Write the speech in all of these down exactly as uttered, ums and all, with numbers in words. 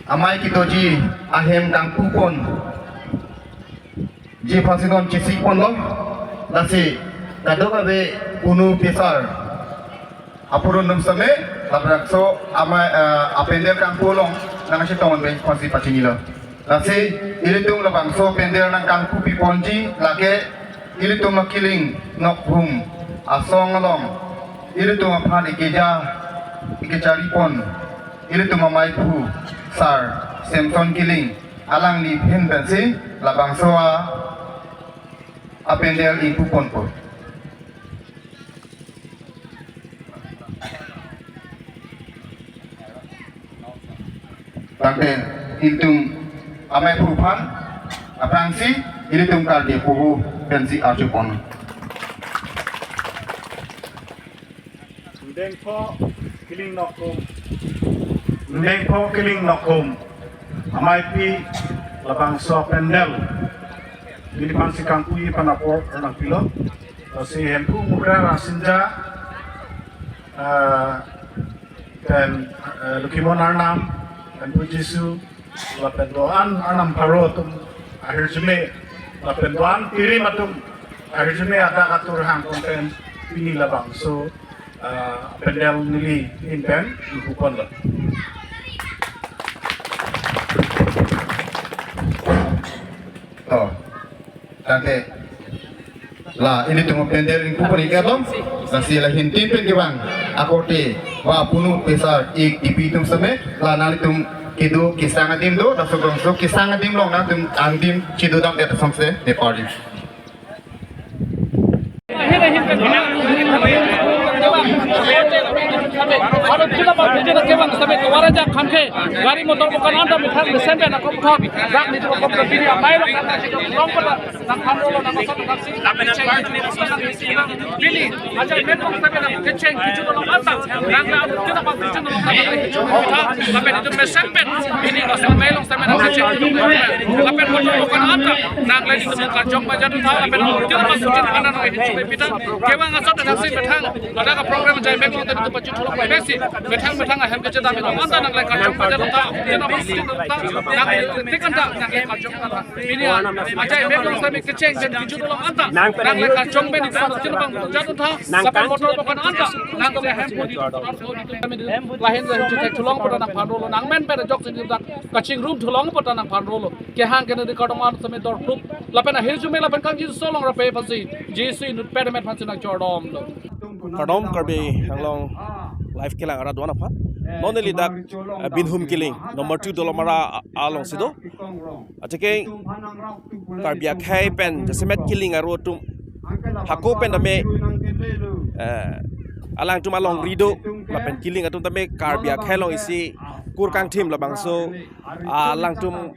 Amei kedoji ahem kangpupon ji aphansi non chesik ponlo. Lasi kadokave punu pesar apurun atum seme labangso amei, eh, apendel kangpu along nangchetong pen aphansi pachinilo. Lasi ilitum labangso apendel nangkangpupiponji lake ilitum akilling Nokhum asong along ilitum aphan ikeja ikecharipon ilitum ameiphu Sar Samson Killing alangli ahin pensi labangso a apendel ingpuponpo. Tangte ilitum ameiphu aphan aphrangsi ilitum Karbi apoho pensi arjupon. Dengpho Killing Nokhum. Dengpho Killing Nokhum. Ameipi labangso apendel neli aphansi kangpuji aphan apor nangpilo. Lasi Hemphu Mukra Rasinja, eh, pen, eh, Lukhimon Arnam, Hemphu Jisu, lapen do-an Arnam pharo atum ahirjume, lapen do-an pirim atum ahirjume adak atur hang konten pini labangso, ah, apendel neli ahin pen ingpuponlo. To, tangte la ilitum apendel ingpupon iketlo. Lasi la ahin tin pen kevang akorte ba punu pesar ik tipi atum seme la nangtum kedo kesang adim do, laso bangso kesang adim along nangtum angdim chedodamdet asonsi neparding. Gari motor bukan anda mithang mesen pen akom thon dak ni akom thon pini amei along nang phan rolo nang asot nang si. Lapen cheng pini ajai mek along sitame nang kecheng kejut along anta nang la adu tina pang kejut along anta nang kejut along anta lapen itum mesen pen pini nang asot amei along sitame nang kecheng kejut along anta lapen motor bukan anta nang la itum karjong bajar tha lapen adu tina pang kejut along anta nang kejut along anta kevang asot nang si methang ada ka program ajai mek along sitame itum pajut along anta si methang methang ahem kejut along anta nang la karjong bajar tha tina pang kejut along anta nang la tik anta nang la karjong anta. Pini ajai mek along sitame kecheng pen kejut along anta nang le karjong pen itum tina pang jat untha nang lapen motor bukan anta nang le hem pun lahin le hem chetek thulong pu ta nang phan rolo nang men pen ajok si dak kachingrum thulong pu ta nang phan rolo kehang kene di kardom an sitame dorplup lapen ahirjume lapen kangji solong rape aphansi Jisu inut pet amet aphansi nang chordomlo. Kardom Karbi Anglong live kelang arat do-an aphan. Non neli dak, eh, Binhum Killing number two Dolamara a-, alongsi do. Atike Karbi akhei pen jasemet Killing aro atum hako pen tame, eh, alangtum alongri do lapen Killing atum tame Karbi akhei along isi kur kangthim labangso, ah, alangtum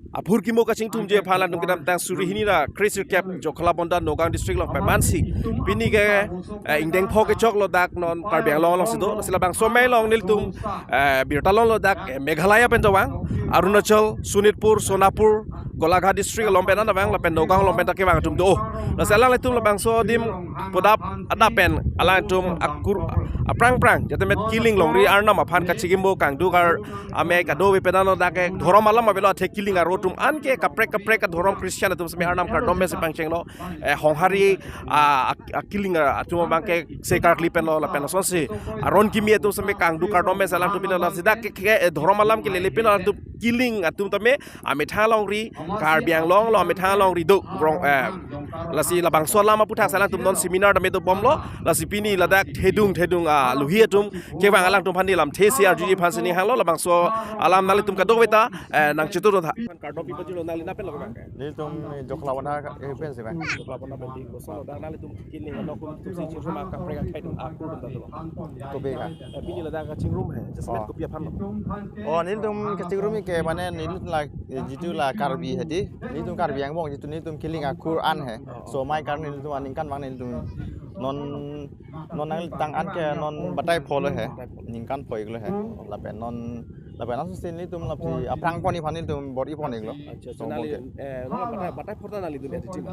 aphurkimo kachingthumji aphan alangtum kedamtang suri hini ra kre sirkep Jakhalabonda Nagaon district along pen mansi pini ke, eh, ingdeng pho kechoklo dak non Karbi Anglong alongsi do. Lasi labangso amei along nelitum, eh, birta longlo dak, eh, Meghalaya pen tavang, Arunachal, Sonitpur, Sonapur, Golaghat district along pen an tavang lapen Nagaon along pen ta kevang atum do. Lasi alanglitum labangso adim pudap adap pen alangtum akur aphrang phrang jasemet Killing longri arnam aphan kachikimo kangduk ar amei kadokave pen an dak ke dhorom alam avelo athe Killing aro atum anke kaprek kaprek adhorom Christian atum sitame arnam kardom pen si pangchenglo, eh, Honghari, ah, ak-, a-Killing, ah, atum abang ke se karkli penlo lapen asonsi aron kimi atum sitame kangduk kardom pen si alangtum pilo lasi dak ke, ke, eh, dhorom alam kelele pen alangtum Killing atum tame amethang alongri Karbi Anglong along amethang alongri do rong, eh, lasi labangso alam aputhak si alangtum non seminar tame dobomlo lasi pini ladak thedung thedung, ah, luhi atum kevang alangtum aphan neli lamthe si arjuji aphansi ning hanglo labangso alam nanglitum kadokave ta, eh, nang chetur tha. Kardom pi pajirlo nangli na pen lo kevang. Nelitum, eh, Jakhalabonda ke, eh, pen si bang. Jakhalabonda pen di koson lo dak nanglitum Killing along kum tum si chingrum kaprek akhei atum akur atum ta do. Kopi ka? Eh, pini ladak kachingrum he. Jasemet kopi aphan lo? Oh, nelitum kachingrum ke mane nelitum la, eh, jitu la Karbi hedi. Nelitum Karbi Anglong jitu nelitum Killing akur an he. So amei karne nelitum aningkan abang nelitum non non nangtang an ke non batai pho lo he. Ningkan pho-ik lo he. Lapen non Lapen aso si nelitum lapusi aphrang pon iphan nelitum bor-i pon iklo. Acha, so nangli, eh, nangli batai, batai phota nanglidun ya di tim?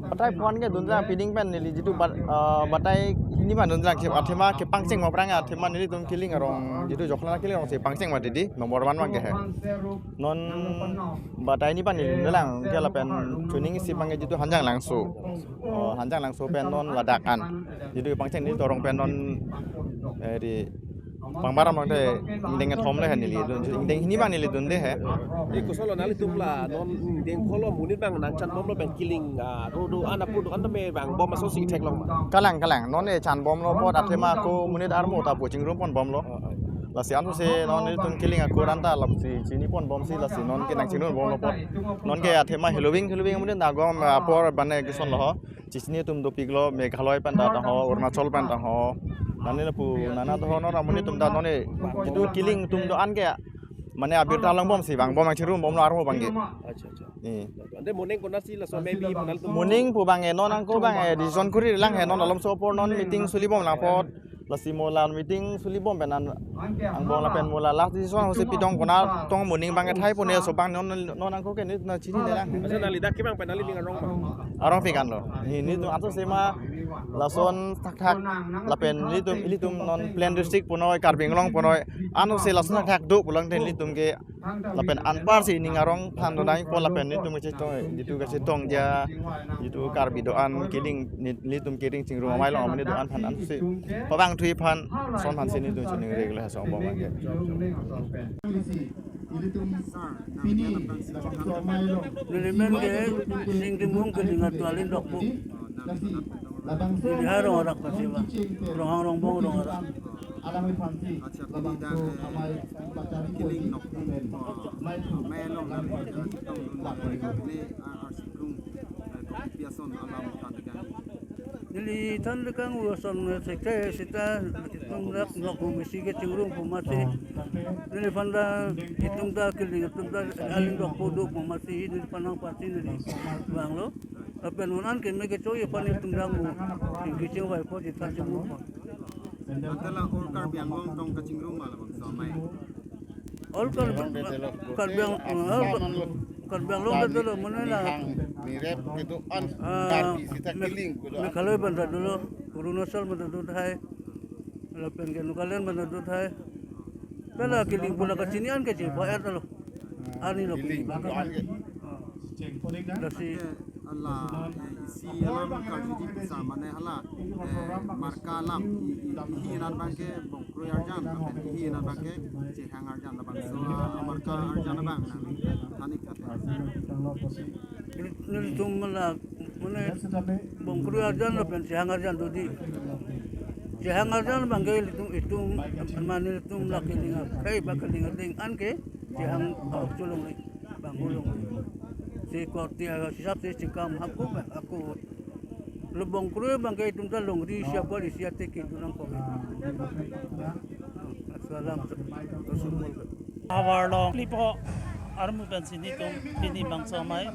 Batai phon ke dunjang, pining pen neli jitu bat-, eh, batai hini ma dunjang, ke athema kepangcheng ma aphrang athema nelitum Killing arong, jitu Jokhalana Killing arongsi pangcheng ma didi, number one abang ke he. Non batai hini pen neli dunjang, ke lapen chuning isi abang ke jitu Hanjanglangso. Oh, Hanjanglangso pen non ladak an. Jitu pangcheng nelitum arong pen non, eh, di Pangbaram abang te ingdeng kethom le he neli dun, ingdeng hini abang neli dunde he. Di kosonlo nanglitum la non ingdeng phongo monit abang nangchan bomlo pen Killing, ah, ro do-an apu do-an tame vangbom aso si theklong ma? Kalang, kalang. Non e chan bomlo apot athema ako monit armu ta pu chingrum pon bomlo. Lasi ansi non nelitum Killing ako ran ta lapusi chini pon bomsi lasi non ke nang chingrum bomlo apot. Non ke athema heloving, heloving monit nangom apor bane kesonlo ho. Chechini atum dopiklo, Meghalaya pen ta ho, Arunachal pen ta ho. Nani lapu nana do ho, non amonit atum ta non e, jitu Killing atum do-an ke, mane abirta longbomsi vangbom nang chingrum bomlo armu abang ke. Acha, acha. Eh. Ante moning konatsi laso maybe nanglitum moning pu abang e, non ako abang e, decision kuri lang he, non alam so apor non meeting suli bom lang apot. Lasi mo la meeting suli bom pen an angbong lapen mo la last decision hosi pidong kona tong moning abang ke thai pon e, so abang non, non ako ke neli na chinine lang. Acha, nangli dak kevang pen nangli ning arong ma? Arong pik anlo. Nelitum aso si ma lason thakthak lapen nelitum, ilitum non plain district punoi, Karbi Anglong punoi, ansi lason thakthak do pulang te nelitum ke lapen anparsi ning arong aphan do nangpo lapen nelitum kachetong, jitu kachetong ja, jitu Karbi do-an Killing, neli-, nelitum Killing chingrum amei along amonit do-an aphan ansi pavang thui aphan, lason aphansi nelitum chuning regular asong bom abang ke. Neli men ke Sing Timung Killing atu Alin Dokpu. Neli ha Rongrak Pasiva. Ronghang Rongbong Rongrak. Acha, pini dak, eh, Killing Nokhum, eh, amei along nangli chetongdun, eh, ne, ah, arsi krung, eh, kopi ason alam than kang? Neli than kang ason, eh, sekte seta itum dak Nokhum isi kechingrum pu amatsi. Neliphan ta itum ta Killing atum ta Alin Dokpu do pu amatsi neliphan nangpasi neli vanglo. Lapen un-an keme kechoi aphan itum dak mo. Ingki chingvai apot, ithan chingrum apot. Ante la all Karbi Anglong tong kachingrum ma labangso amei? All Karbi, Karbi Ang-, all Karbi Anglong ta dolo, mane la. Nirep kedo-an, ah, Karbi seta Meg-, Killing kedo-an. Meghalaya pen ta dolo, Arunachal pen ta do tahai. Lapen ke Nagaland pen ta do tahai. Hala Killing pu la kachini an ke chepho-et lo. Arni lo Killing Killing. Kedo-an ke. Lasi. Ala, eh, isi alam karjuji pisa mane hala, eh, marka alam, i, i, ihi anat abang ke Bongkroi arjan, lapen ihi anat abang ke Chehang arjan, labangso, ah, marka arjan abang nangthan ik ate. Neli, nelitum la, mane, Bongkroi arjan lapen Chehang arjan do di. Chehang arjan abang ke itum, itum, mane itum la Killing akhei ba Killing ading an ke Chehang, ah, cholong ni. Bang ulong. Si korte aga sisap si chikam hako ba, hako. Lo Bongkroi abang ke itum ta longri isi apor isi ate ke itum nangkok. Asalam. Havar along. Lipo armu pensi nelitum pini bangso amei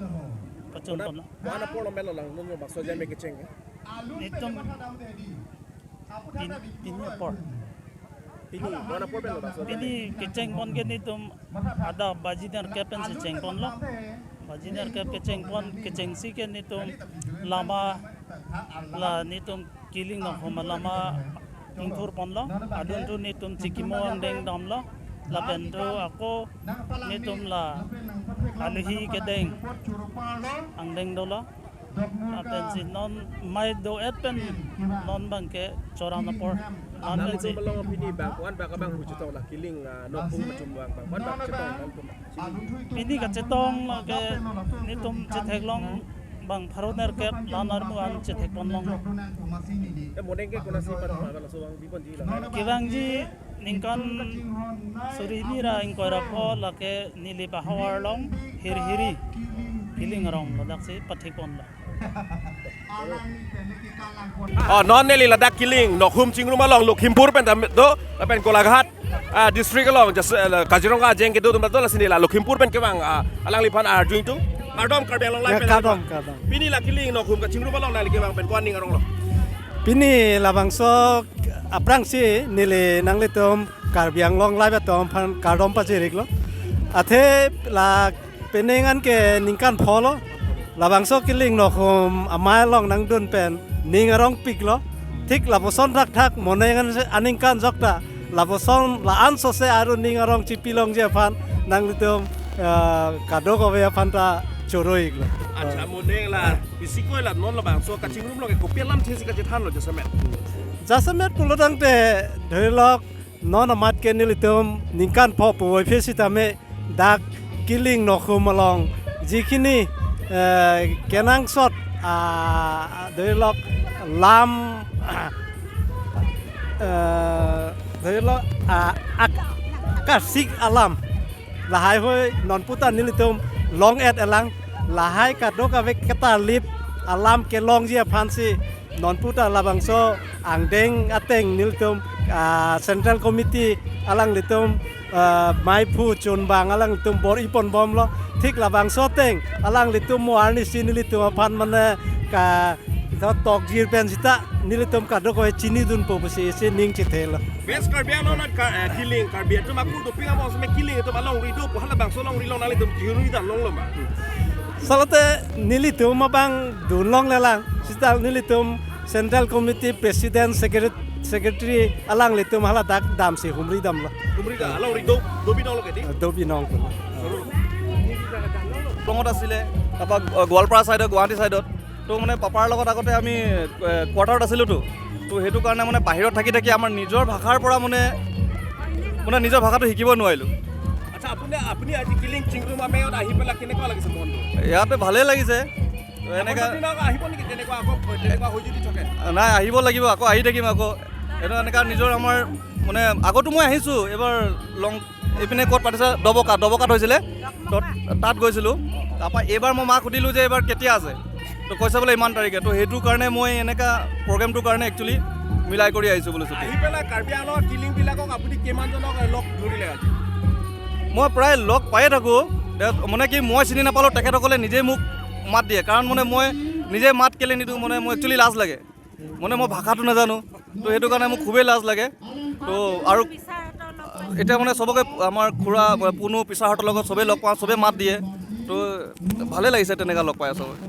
pachun pon. Mana apor lo melo lang, non bangso jame kecheng, eh? Nelitum Pin-, pini apor. Pini, mana apor pen lo bangso? Pini kecheng pon ke nelitum adap baji nerkep pensi cheng ponlo. Baji nerkep kecheng pon, kechengsi ke nelitum lama la nelitum Killing Nokhum alama ingthur ponlo. Adun thu nelitum chikimo angdeng damlo. Lapen thu ako nelitum la alohi kedeng angdeng dolo. Lapensi non amei do-et pen non abang ke chorang apor. Lapensi nangtum along pini bang, ko-an bang abang pu chetong la Killing, ah, Nokhum kachingrum abang, ko-an bang chetong nangtum? Pini kachetong ke nelitum chetheklong bang pharo nerkep la-an armu an chethek ponlong. Eh, moning ke konatsi pan, ah, laso abang bi ponji la? Kevangji ningkan suri hini ra ingkoi ra pho lake neli ba havar along Hirhiri Killing arong ladaksi pathik ponlo. Oh, non neli ladak Killing Nokhum chingrum along Lakhimpur pen tam do, lapen Golaghat, ah, district along, just, eh, Kaziranga ajeng kedo atum do, lasi neli la Lakhimpur pen kevang, ah, alangliphan arju ingtung. Kardom Karbi Anglong Live. Ya, pen kardom, kardom. Pini la Killing Nokhum kachingrum along nangli kevang pen ko-an ning arong lo? Pini labangso aphrangsi neli nanglitum Karbi Anglong Live atum aphan kardom pajiriklo. Athe la penang an ke ningkan pholo. Labangso Kiling Nokhum amei along nangdun pen ning arongpiklo. Thik lapuson thakthak monang an aningkan jokta lapuson la-an sose aru ning arong chipilongji aphan nanglitum, eh, kadokave aphan ta choro-iklo. Accha, monang la, isi koi la non labangso kachingrumlo ke kopi alamthesi kachethanlo jasemet? Jasemet pulotangte, dhorilok, non amat ke nelitum ningkan pho puvoiphit sitame dak Kiling Nokhum along jikhini, eh, kenangsot, ah, dhorilok lam, eh, dhorilok, ah, ak-, akasik alam lahai hui nonputa nelitum long-et elang, lahai kadokave ketalip alam kelongji aphansi nonputa labangso angdeng ateng nelitum, ah, Central Committee alanglitum, ah, maiphu chunbang alanglitum bor-iponbomlo. Thik labangso ateng alanglitum mo arnisi nelitum aphan mane ka, ito tokjir pen sita nelitum kadokave chinidunpo pusi isi ning chethelo. West Karbi Anglong na ka, eh, Kiling, Karbi atum akung doping amo seme Kiling atum alongri do pu halabangso alongri along nanglitum kihumridamlonglo ma? Salote nelitum abang dunlonglelang. Sita nelitum Central Committee President, Secret-, Secretary alanglitum haladak damsi humridamlo. Humrida, alongri do, dobinonglo kedi? Dobinong pun. Longit asile, tapa, eh, Goalpara side, Guwahati side-ot. তো মানে পাপাৰ লগত আগতে আমি, এ, কোৱাৰ্টাৰত আছিলোতো। তো সেইটো কাৰণে মানে বাহিৰত থাকি থাকি আমাৰ নিজৰ ভাষাৰ পৰা মানে, মানে নিজৰ ভাষাটো শিকিব নোৱাৰিলোঁ। আচ্ছা, আপুনি, আপুনি আজি কিলিং চিংৰুম আমেয়ত আহি পেলাই কেনেকুৱা লাগিছে মনটো? ইয়াতে ভালেই লাগিছে। তো এনেকা আগন্তুক দিনত আহিব নেকি তেনেকুৱা, আকৌ তেনেকুৱা হৈ যদি থাকে? নাই, আহিব লাগিব, আকৌ আহি থাকিম আকৌ। এইটো এনেকা নিজৰ আমাৰ মানে আগতো মই আহিছোঁ, এইবাৰ লং এইপিনে ক'ত পাতিছে? ডবকা, ডবকাত হৈছিলে। তো তাত গৈছিলোঁ। তাৰপৰা এইবাৰ মই মাক সুধিলোঁ যে এইবাৰ কেতিয়া আছে? তো কৈছে বোলে ইমান তাৰিখে। তো সেইটো কাৰণে মই এনেকা প্ৰগ্ৰেমটোৰ কাৰণে একচুৱেলি মিলাই কৰি আহিছোঁ বোলো ছুটি। আহি পেলাই কাৰ্বি আংলঙৰ কিলিংবিলাকক আপুনি কিমানজনক লগ ধৰিলে আজি? মই প্ৰায় লগ পায়ে থাকোঁ। তে মানে কি, মই চিনি নাপালেও তেখেতসকলে নিজেই মোক মাত দিয়ে। কাৰণ মানে মই নিজে মাত কেলে নিদিওঁ, মানে মোৰ একচুৱেলি লাজ লাগে। মানে মই ভাষাটো নাজানো, তো সেইটো কাৰণে মোৰ খুবেই লাজ লাগে। তো আৰু এতিয়া মানে চবকে, আমাৰ খুৰা, পুনু, পিছাৰহঁতৰ লগত চবেই লগ পাওঁ, চবেই মাত দিয়ে। তো ভালেই লাগিছে তেনেকা লগ পাই চবকে।